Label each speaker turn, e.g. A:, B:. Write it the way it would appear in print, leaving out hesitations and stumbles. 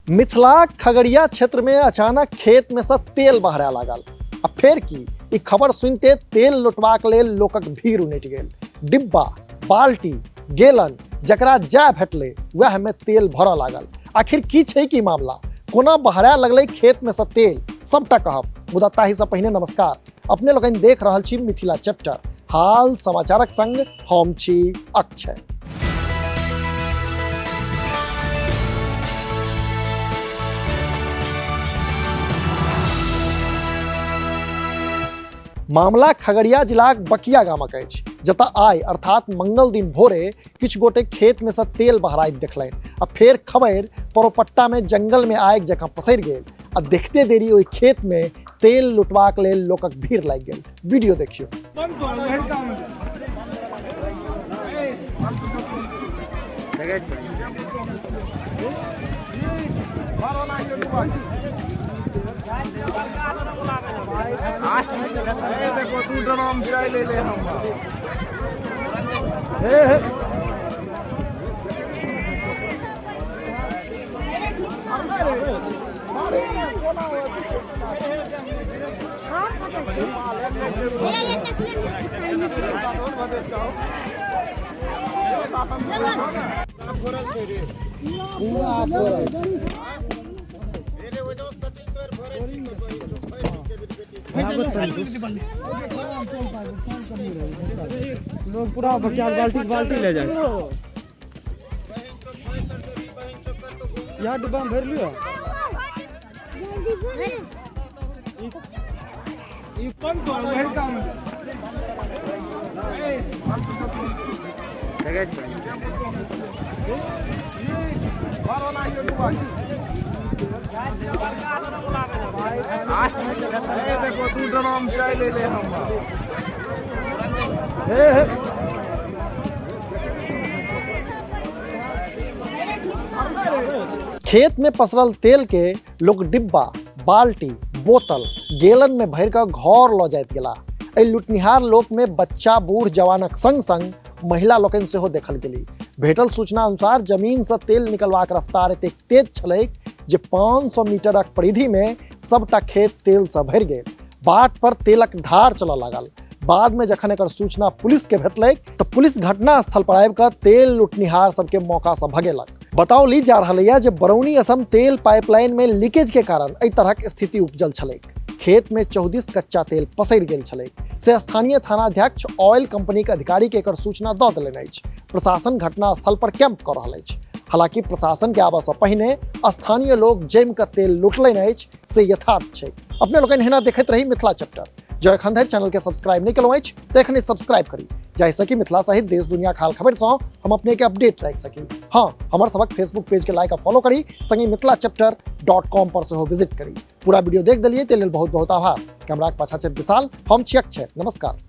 A: मिथिलाक खगड़िया क्षेत्र में अचानक खेत में से तेल बहराए लागल आ फेर की ई खबर सुनते तेल लुटबाक लेल लोकक भीड़ उनटि गेल। डिब्बा, बाल्टी, गेलन जकरा जाय भेटलै वएह में तेल भरऽ लागल। आखिर की छै की मामला, कोना बहराए लगलै खेत में से तेल, सबटा कहब, मुदा ताहि से पहिने नमस्कार। अपने लोकनि देख रहल छी मिथिला चैप्टर, हाल समाचारक संग हम छी अक्षय। मामला खगड़िया जिलाक बकिया गामक अछि, जतऽ आइ अर्थात मंगल दिन भोरे किछु गोटे खेत में से तेल बहराइत देखलनि आ फेर खबरि परोपट्टा में जंगल में आगि जकाँ पसरि गेल आ देखते देरी ओहि खेत में तेल लुटबाक लेल लोकक भीड़ लागि गेल। वीडियो देखियौ।
B: देखो तू ड्राम चाय ले ले हम।
C: लोग पूरा बच्चा बाल्टी बाल्टी ले जाए। यहाँ डिब्बा में भर लियो।
B: देखो तू ड्राम चाय ले ले हम।
A: खेत में पसरल तेल के लोग डिब्बा, बाल्टी, बोतल, गेलन में भरि कऽ घर लऽ जाइत गेला। एहि लुटनिहार लोक में बच्चा, बूढ़, जवानक संग संग महिला लोकनि सेहो देखल गेली। भेटल सूचना अनुसार जमीन से तेल निकलबाक रफ्तार एतेक तेज छलैक जे 500 मीटरक परिधि में सबटा खेत तेल से भरि गेल। बाट पर तेलक धार चलऽ लागल। बाद में जखन एकर सूचना पुलिस के भेटलैक तऽ पुलिस घटना स्थल पर आबि कऽ तेल लुटनिहार सबके मौका से भगेलक। बताओल जा रहल यऽ जे बरौनी असम तेल पाइपलाइन में लीकेज के कारण एहि तरहक स्थिति उपजल छलैक। खेत में चौदिस कच्चा तेल पसरि गेल छलैक से स्थानीय थानाध्यक्ष ऑयल कंपनी के अधिकारी के एकर सूचना दऽ देलनि अछि। प्रशासन घटना स्थल पर कैंप कऽ रहल अछि। हालांकि प्रशासन के आबऽ से पहिने स्थानीय लोग जमि कऽ तेल लुटलनि अछि से यथार्थ छै। अपने लोकनि एहिना देखैत रही मिथिला चैप्टर। जँ एखन धरि चैनल के सब्सक्राइब नहि केलहुँ अछि तऽ एखने सब्सक्राइब करी, जाहिसँ कि मिथिला सहित देश दुनिया हाल खबर सँ हम अपने के अपडेट राखि सकी। हाँ, हमर सबक फेसबुक पेज के लाइक आ फॉलो करी, संगे मिथिला चैप्टर .com पर सेहो विजिट करी। पूरा वीडियो देख देलियै ताहि लेल बहुत बहुत आभार। कैमराक पाछा छै विशाल, हम छी अक्षय। नमस्कार।